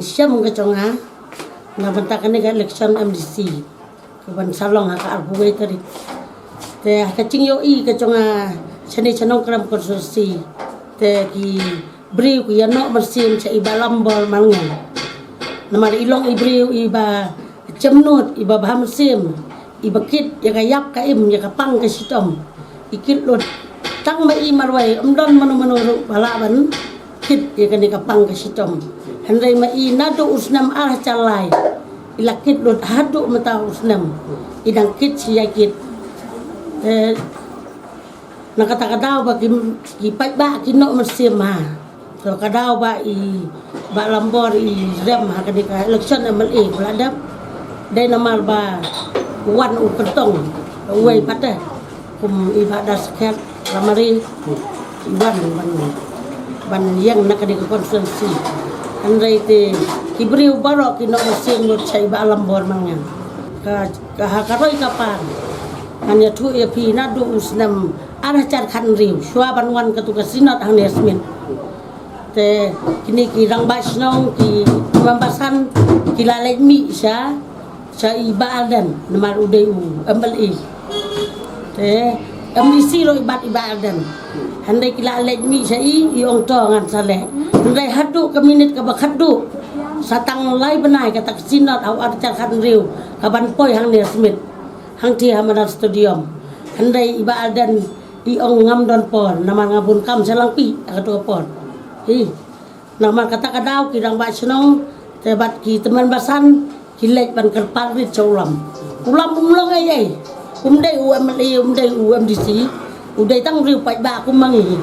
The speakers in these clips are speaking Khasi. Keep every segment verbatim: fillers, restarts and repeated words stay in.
Shem ka jong nga na bynta kane ka election M D C ka ban sa long ha ka arphew wei tarik. Te ha ka jingïohi ka jong nga shane sha Nongkrem constituency, te ki briew ki ïa noh mynsiem sha i Bah Lambor Malngiang. Namar i long i briew iba jemnud, iba bha mynsiem, iba kit ïa ka ïap ka im, ïa ka pang ka shitom. I kit lut. Tang ma i marwei, ym don mano mano ruh ba lah ban kit ïa kane ka pang ka shitom. Hynrei ma i naduh u snem ar hajar lai, i la kit lut haduh mynta u snem, i dang kit shi ïa kit. Eh, na kata ka daw ba ki, ki paidbah ki noh mynsiem ha. To ka daw ba i Bah Lambor i rem ha kane ka election M L A ba la dep. Dei namar ba wan u kyrtong uwei pat te, kum i Bah Daskhet Lamare, i wan ban, ban ïeng na kane ka constituency. Hynrei te ki briew baroh ki noh mynsiem lut sha i Bah Lambor Malngiang. Ka, ka ha ka roi ka par ngan ïathuh ïa phi, naduh u snem ar hajar khathynriew, shuwa ban wan katu ka synod hangne ha Smit, te kine ki rangbah shnong, ki tymmen basan, ki la leit mih sha, sha i Bah Ardent namar u dei u M L A. Te M D C ruh i bad i Bah Ardent. Hynrei ki la leit mih sha i, i ong to ngan sa leh. Hynrei haduh ka minit kaba khatduh, sa tang lai bnai kata ka synod ha u ar hajar khathynriew ka ban poi hangne ha Smit, hangtei ha madan stadium. Hynrei i Bah Ardent i ong ngam don por namar nga bun kam sha Langpih ha katu ka por. Hi. Namar kata ka daw ki rangbah shnong te bad ki tymmen basan ki leit ban kyrpad rit sha u Lam. U Lam um long ei ei. Um dei u M L A, um dei u M D C. U dei tang u briew paidbah kum ma ngi.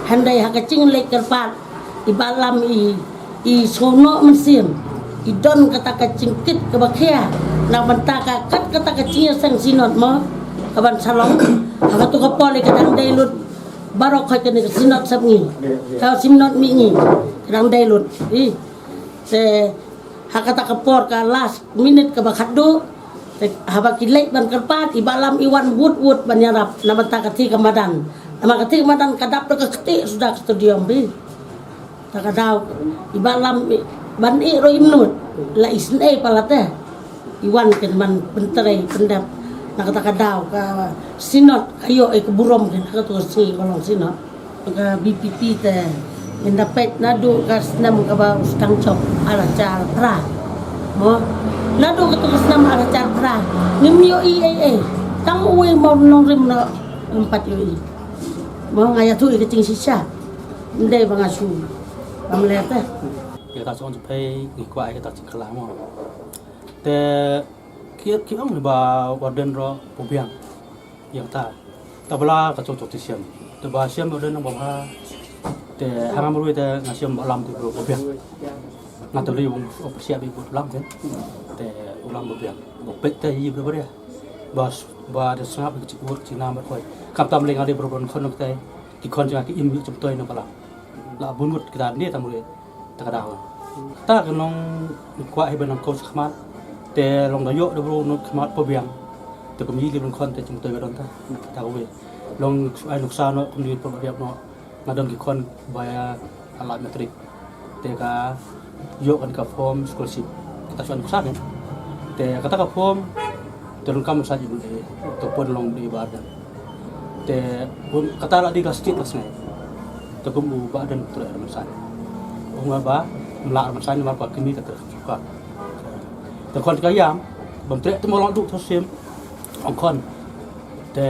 Hynrei ha ka jingleit kyrpad, i Bah Lam i, i sngewnoh mynsiem. I don kata ka jingkit kaba khia na bynta ka, kat kata ka jingïaseng synod mo, ka ban sa long. Ha katu ka por i ka dang dei lut baroh khoit kane ka synod sepngi, ka synod mihngi, ka dang dei lut. Ih. Te ha kata ka por, ka last minute kaba khatduh, te haba ki leit ban kyrpad, i Bah Lam i wan wut wut ban ïarap na bynta kata ka madan. Namar kata ka madan ka dap da ka ktieh suda ka stadium, bi. Kata ka daw i Bah Lam i, ban ïeh ruh im nud, la isynei palat te. I wan kin ban pyntrei pyndep. Na kata ka daw ka synod ka ïoh ïa ka burom kin ha katu ka sngi ka long synod. Ka V P P te, ngin da peit naduh ka snem kaba u sdang jop, ar hajar phra. Mo, naduh katu ka snem ar hajar phra ngim ïohi ei ei. Tang uwei mo nongrim noh ngim pat ïohi. Mo, nga ïathuh ïa ka jingshisha. Ym dei ba nga shu bam ler te. Ïa kata shu ong jingpei ngi kwah ïa kata jingkylla mo. Te ki, ki ong ba warden ruh ba biang. Ïa kata. Te ba la ka jong jong te shem. Te ba shem warden ba bha. Te ha nga marwei te nga shem ba Lam te ba biang. Nga te lei wong o persia bi ba Lam te. Te u Lam ba biang. Ba peit te yi ba ba ria. Ba, ba da sngap ki jingkut jingnam ba khoi. Kam tam lei nga dei ba khon te. Ki khon jong nga ki im jingtoi na ba Lam. La bun ngut kita ne tam lei. Ta ka daw. Ta ka nong kwah hi ba nang ko sa khmat. Te long da ïoh da bro nong khmat pa biang. Te kum yi li ban khon te jingtoi ka don ta. Ta ka wei. Long ai nuksa noh kum ni por ba riap noh. Nga don ki khon ba ïa ala matric. Te ka ïoh kan ka form scholarship. Kata shu ai nuksa ne. Te kata ka form te long kam sa ji bun te pun long di ba dan. Te kum kata la di ka state la sngai. Te kum u ba dan tu la man sa. Ong ba mla man sa ni mar pa kini ka ter ka. Te khon ka yam bam treh te mo long du to sim. Ong khon. Te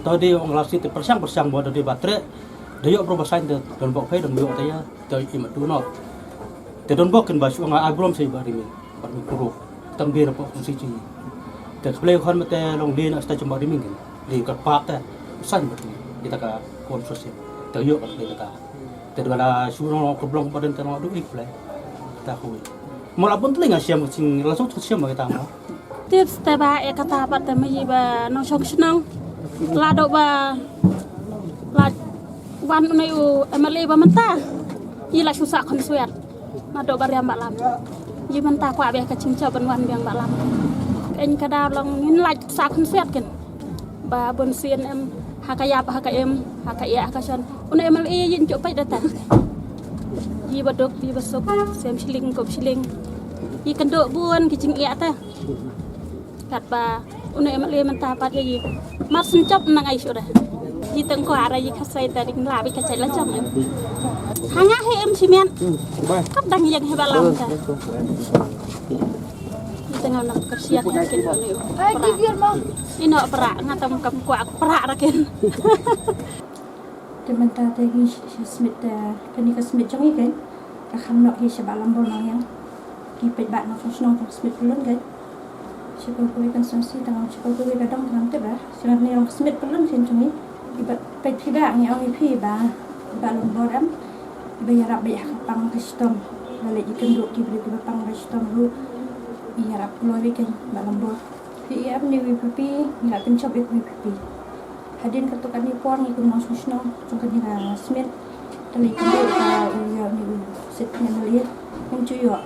to di ong la state te persiang persiang bo di ba treh. De ïoh bro ba sain te don bok phai don ïoh te ïa te i ma tu no. Te don bok kin ba shu nga ai brom sei ba ri mi. Ba ri mi kuro. Tang bi ra pok si ji. Te khlei khon ma te long di na sta chum ba ri mi kin. Di ka pa te sain ba ri mi. Kita ka kon so si. Te ïoh ka te kata. Te dua la shu no ko blong ba den te no du ik khlei. Ta khui. Mo la bun tling a siam sing la so siam ba kita mo. Tips te ba e kata pat te ma yi ba nongshong shnong. La do ba la wan une u M L A ba mynta. Yi la shu sa khon suet. Ma do ba riam ba lam. Yi mynta kwah ba ka chingcha ban wan biang ba lam. Ken ka da long ngin la sa khon suet ken. Ba bun sien em ha ka yap ha ka em ha ka ïa ha ka shon. Une M L A yin chok pait da ta. Ïa ba duk, ïa ba suk, sem shilling, kop shilling. Ïa kynduh bun ki jingeh te. Katba une em le mynta pat ïa ïa. Mar syn jop nang ai shuh re. Ïa tang ko ara ïa ka sai ta ding la bi ka chai la jong em. Hanga he em shimen. Kap dang ïa he ba lam ta. Ïa tang ngam nak kersiat kin une. Ino pra nga tam kam kwah pra ra kin. Te mynta te ngi shi, shi smit te kani ka smit jong ngi kan. Ka kham nok hi sha ba lambor nang yang. Ki peit ba nok shnong shnong ka smit pylun kan. Shi ko ko kan song si tang shi ko ko ka dong tang te ba. Shi ni ong smit pylun kan jong ngi. Ki ba peit phi ba ngi ong phi ba. Ba lambor em. Ba ïarap ba ïa ka pang ka shitom. Ba le i kan duk ki bri ki ba pang ka shitom ru. Ïarap kloi kan ba lambor. Phi ïa ap ni V P P, ngi la pynchop ïa V P P. Hadien katto katne por ngi kynmaw shnong shnong jong kane ka smit. Te lei kynduh ka u ïa ni u sit ne mali. Ngim ju ïoh.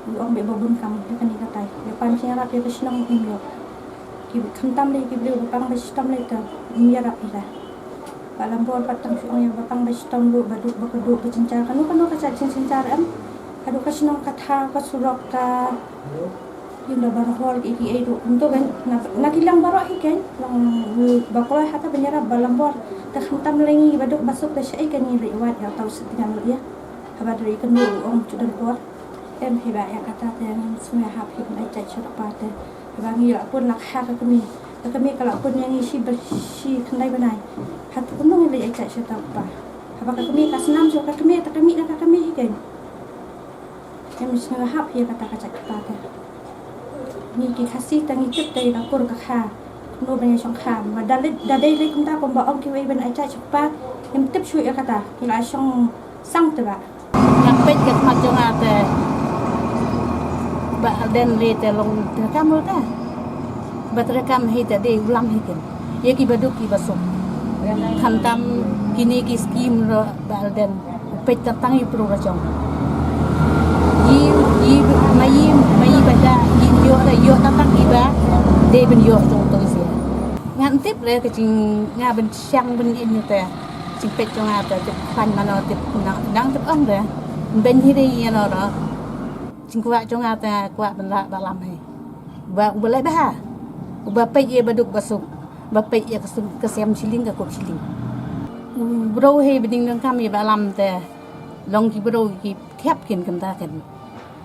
U ong beit ba bun kam ïa kane ka tai. Ïa pan jingïarap ïa ka shnong ngim ïoh. Ki khamtam lei ki briew ba pang ba shitom lei te ngim ïarap ïa ka. Ba lambor pat tang shu ong ïa ba pang ba shitom ruh ba duk ba kduh ba jynjar kano kano ka jait jynjar em. Haduh ka shnong ka thaw ka surok ka Ynda baroh ki, ki ei ruh kumto kan na, na ki liang baroh hi kan long ba kloi hata ban ïarap ba lambor. Te khamtam lei ngi ba duk ba suk te shaei kan ngi leit wad ïa uta u sit ïa malieh. Haba dei kan ong shu don por. Em hi ba ïa kata te ngin sngewhap hi ban ai jait sha u kpa te. Haba ngi la pun la kha ka kmie, ka kmie ka la pun ïa ngi shi ba shi khyndai bnai. Hato kumno ngi leit ai jait sha uta u kpa? Haba ka kmie ka snam sha ka kmie te ka mih na ka kmie hi kan. Em sngewhap ïa kata ka jait kpa te. Ngi ki Khasi te ngi tip te ïa ka kur ka kha. Kumno ban ïa shong kha. Ma da leit da dei leit kumta kumba ong kiwei ban ai jait sha kpa. Ngim tip shuh ïa kata. Ngi la shong sang te ba. Nga peit ka khmat jong nga te. Ba Alden lei te long treikam ruh te. Ba treikam hi te dei u lam hi kin. Ïa ki ba duk ki ba suk. Khamtam kine ki skim ruh ba Alden. Peit tang tang i pro ra jong. I, i, ma i, ma i ba da, i ïoh da, ïoh tang tang i ba, dei ban ïoh jong to i sia. Ngan tip re ka jing, nga ban siang ban in te. Jing peit jong nga te, tip khlaiñ mano, tip nang, nang tip ong re. Ban hi re ïa no ro. Jing kwah jong nga te, kwah ban rah ba lam hi. Ba, u ba leh ba ha. U ba peit ïa ba duk ba suk. Ba peit ïa ka suk, ka sem shilling, ka kop shilling. U bro hi ba ding dang kam ïa ba lam te. Long ki bro ki thiap kin kumta kan.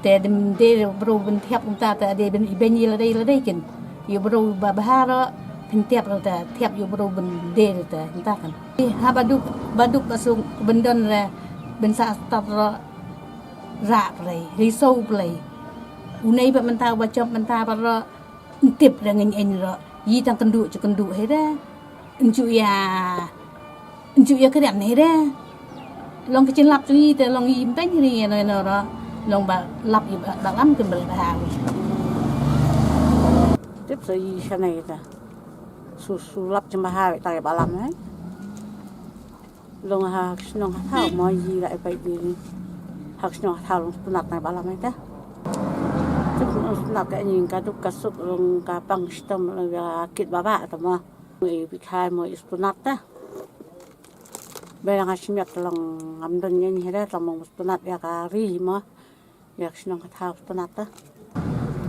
Te dem de bro ban thiap kumta te de ban iben ïa lade lade kin. Ïa bro ba bha ro phin thiap ro te thiap ïa bro ban de te kumta kan. Ha ba duk ba duk ba suk ban don re ban sa start ro ra plei ri so plei. U nei ba mynta ba jop mynta ba ro ntip re ngin en ro. Yi tang kendu chu kendu he re. Nju ïa, nju ïa kren hi re. Long ka chin lap tu i te long i mpeng hi re ïa no ïa no ro. Long ba lap i ba, ba lam kin ba le ba ha. Tip sa i sha nei ta. Su, su lap chin ba ha ta ba lam he. Long ha shnong ha thaw mo i la i pa i. Ha shnong ha thaw long stunat na ba lam he ta. Tip long stunat ka ni ka duk ka suk long ka pang stom long ya kit ba ba ta mo. Mo i pi khai mo i stunat ta. Ba nga shim yak long ngam don ngi ni hera long mo stunat ya ka ri mo. Yak shnong ka thaw stunat ta.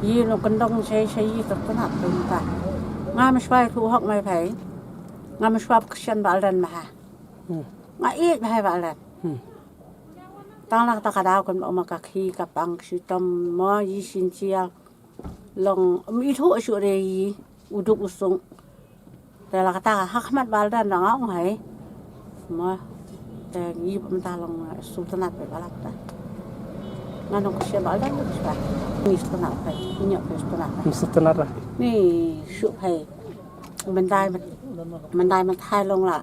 Yi long kendong shai shai yi stunat ta. Nga ma shwai thu hok mai phai. Nga ma shwai kshan ba aldan ma ha. Nga i ba hai ba aldan. Tang la ta ka daw kan ma ka khi ka pang shi tom mo yi shin chial. Long um i thu shu re yi u duk u sung. Te la kata ha khmat ba aldan da nga ong hai. Ma te ngi ba mynta long sultanat ba lap ta. Nga nong kshe ba aldan ba spa. Ni sultanat ba ni ba sultanat. Ni sultanat la. Ni shu hai. Mynta mynta mynta hai long la.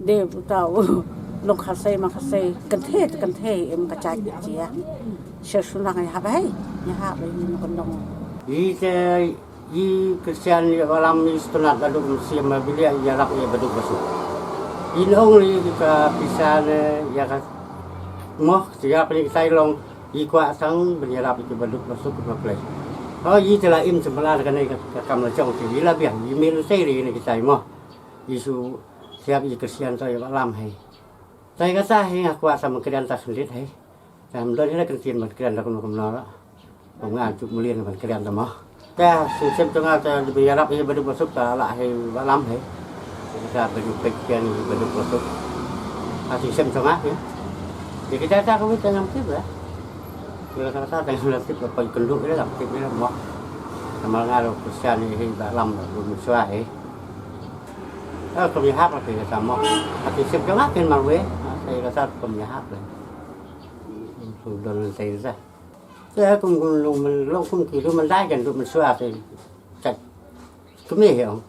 De uta u long khasai ma khasai kan the kan the em ka chai ka chia. Sha sunang ya ha ba hai. Ya ha ba ni kon dong. Yi te Yi Khristan ïa ba lam yi stunat ba duk mynsiem ma bilia ïa rap ïa ba duk ba suk. Yi nong li ka pisa ne ïa ka moh ïa pynïaid long yi kwah tang ban ïa rap ïa ba duk ba suk ba play. Ho yi te la im sembla ka ne ka kam la jong te yi la biang yi mel sei ri ne ki tai moh. Yi su siap yi Khristan to ïa ba lam hai. Te kata hi nga kwah sa ban kren ta khyndiat hi. Te ym don hi la kyntien ban kren da kumno kumno la. Kum nga ju mlien ban kren ta mo. Te ha jingshem jong nga te dei ban ïarap hi ba duk ba suk, ta lah hi ba lam hi. Te kata ba ju peit kren hi ba duk ba suk. Ha jingshem jong nga hi. Te kata ta kawei te ngam tip la. Te kata te ngam tip la, poi kynduh hi la, ngam tip hi la mo. Namar nga ruh Khristan hi ba lam ba duk mynshuwa hi. Kum ïahap la te kata mo. Ha jingshem jong nga kin marwei. Te kata kum ïahap la. Kum don te kata. Te kum kum long kum ki long myndai kan duk mynshuwa te. Kat kmie hi ong.